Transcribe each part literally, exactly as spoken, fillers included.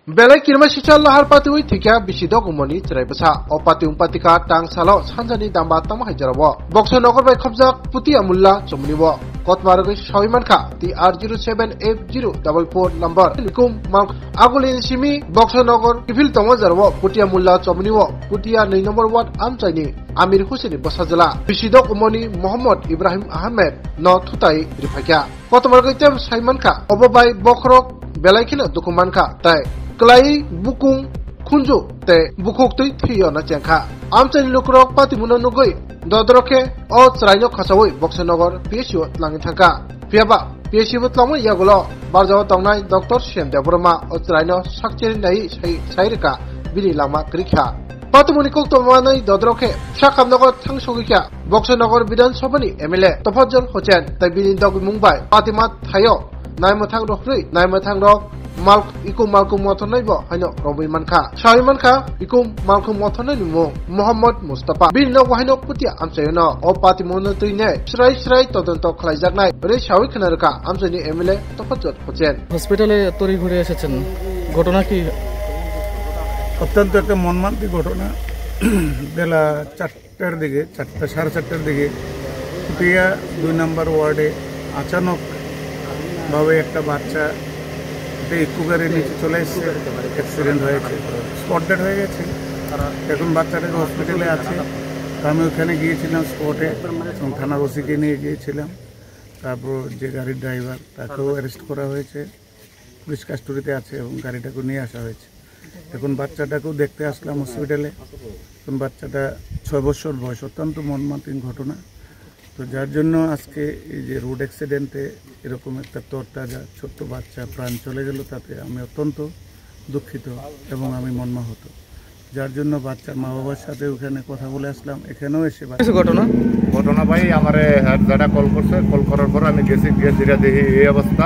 Belai kirima sichalno har patiwi thwikya bisi dok umoni chwrai bwsa. O pati wng patika tang salo sanjani damba tamo hai jorao. Boxer nogor bai khopjak Putia Mulla chomuni o. Kotma rwgwi sawi mankha T R zero seven F zero double four number. Kum mang agulini simi Boxer nogor kiphil tongo jorao Putia Mulla chomuni o. Putia nui number ward amchaini Amir Hussein ni bwsajwla. Bisi dok umoni Mohammad Ibrahim Ahmed no thutai riphaikha. Kotorma rwgwi tei sai mankha, obo bai bokhorok belai kheno dukhu mankha, tei kwlaiwi bukung khunju tei bukhuktwi thwio na chengkha. Amchaini lukurok patimuno nugwi dodro khe o chwraino khachaui Boxer nogor P S C o twlangwi thangkha. Phiyaba P S C o twlangmani yagulo barjao tongnai Doctor Shyam Debbarma o chwraino sakcheri naiwi sai, sai rwkha bini langma kwrwikha. Patimuni kok tongmanai dodro khe Sakhamnogor thangsogwi kha Boxer nogor Bidhan Sabhani M L A Tofajol Hosen tei bini dogimung bai patima thaio naimwthang rok rwi naimwthang rok mal iku malkhung mothornai bo haino romwi mankha. Sawi mankha iku malkhung mothornai ni mung Mohammad Mustafa. Bini nogo haino Putia amchaio no o patimungno twi ne srai srai todonto khlaijaknai rwi sawi khna rwkha amchaini M L A Tofajol Hosen. হসপিটালে তড়িঘড়ি এসেছেন, ঘটনা কি? অত্যন্ত একটা মর্মান্তিক ঘটনা। বেলা চারটার দিকে, চারটা, সাড়ে চারটার দিকে পুটিয়া দুই নম্বর ওয়ার্ডে আচানক ভাবে একটা বাচ্চা একটা ইকো গাড়ির নিচে চলে এসেছে, অ্যাক্সিডেন্ট হয়েছে, স্পট ডেড হয়ে গেছে। এখন বাচ্চাটাকে হসপিটালে আছে। তো আমি ওখানে গিয়েছিলাম স্পটে এবং থানার ওসিকে নিয়ে গিয়েছিলাম। তারপর যে গাড়ির ড্রাইভার, তাকেও অ্যারেস্ট করা হয়েছে, পুলিশ কাস্টডিতে আছে এবং গাড়িটাকেও নিয়ে আসা হয়েছে। এখন বাচ্চাটাকেও দেখতে আসলাম হসপিটালে। এখন বাচ্চাটা ছয় বছর বয়স, অত্যন্ত মর্মান্তিক ঘটনা। তো যার জন্য আজকে এই যে রোড অ্যাক্সিডেন্টে এরকম একটা তরতাজা ছোট্ট বাচ্চা প্রাণ চলে গেল, তাতে আমি অত্যন্ত দুঃখিত এবং আমি মর্মাহত। যার জন্য বাচ্চার মা বাবার সাথে ওখানে কথা বলে আসলাম, এখানেও এসে বাচ্চা কিছু ঘটনা? ঘটনা ভাই, আমারে হেড দাদা কল করছে, কল করার পর আমি গেছি, গিয়ে যেটা দেখি এই অবস্থা,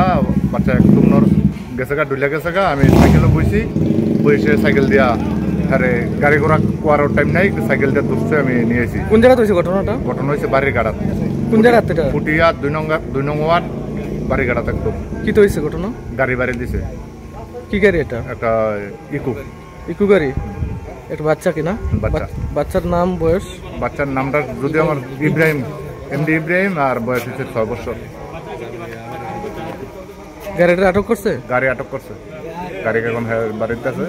বাচ্চা একদম নর-, গেছে গা, ডুলে গেছে গা। আমি সাইকেলে বইছি, বইসে সাইকেল দিয়া, আরে গাড়ি ঘোড়া কোয়ারও টাইম নাই, সাইকেল দিয়ে ধরছে, আমি নিয়ে আসি। কোন জায়গাতে হয়েছে ঘটনাটা? ঘটনা হয়েছে বাড়ির গাড়াত। কোন জায়গাতে এটা? পুটিয়া দুই নং, দুই নং ওয়ার্ড, বাড়ির গাড়াত একদম। কি তো হয়েছে ঘটনা? গাড়ি বাড়ি দিছে। কি গাড়ি এটা? একটা ইকো। ইকো গাড়ি? একটা বাচ্চা কি না? বাচ্চা। বাচ-, বাচ্চার নাম, বয়স? বাচ্চার নামটা যদি আমার ইব্রাহিম, এমডি ইব্রাহিম, আর বয়স হচ্ছে ছয় বছর। গাড়িটা আটক করছে? গাড়ি আটক করছে, গাড়ি এখন হ্যাঁ বাড়িতে আছে।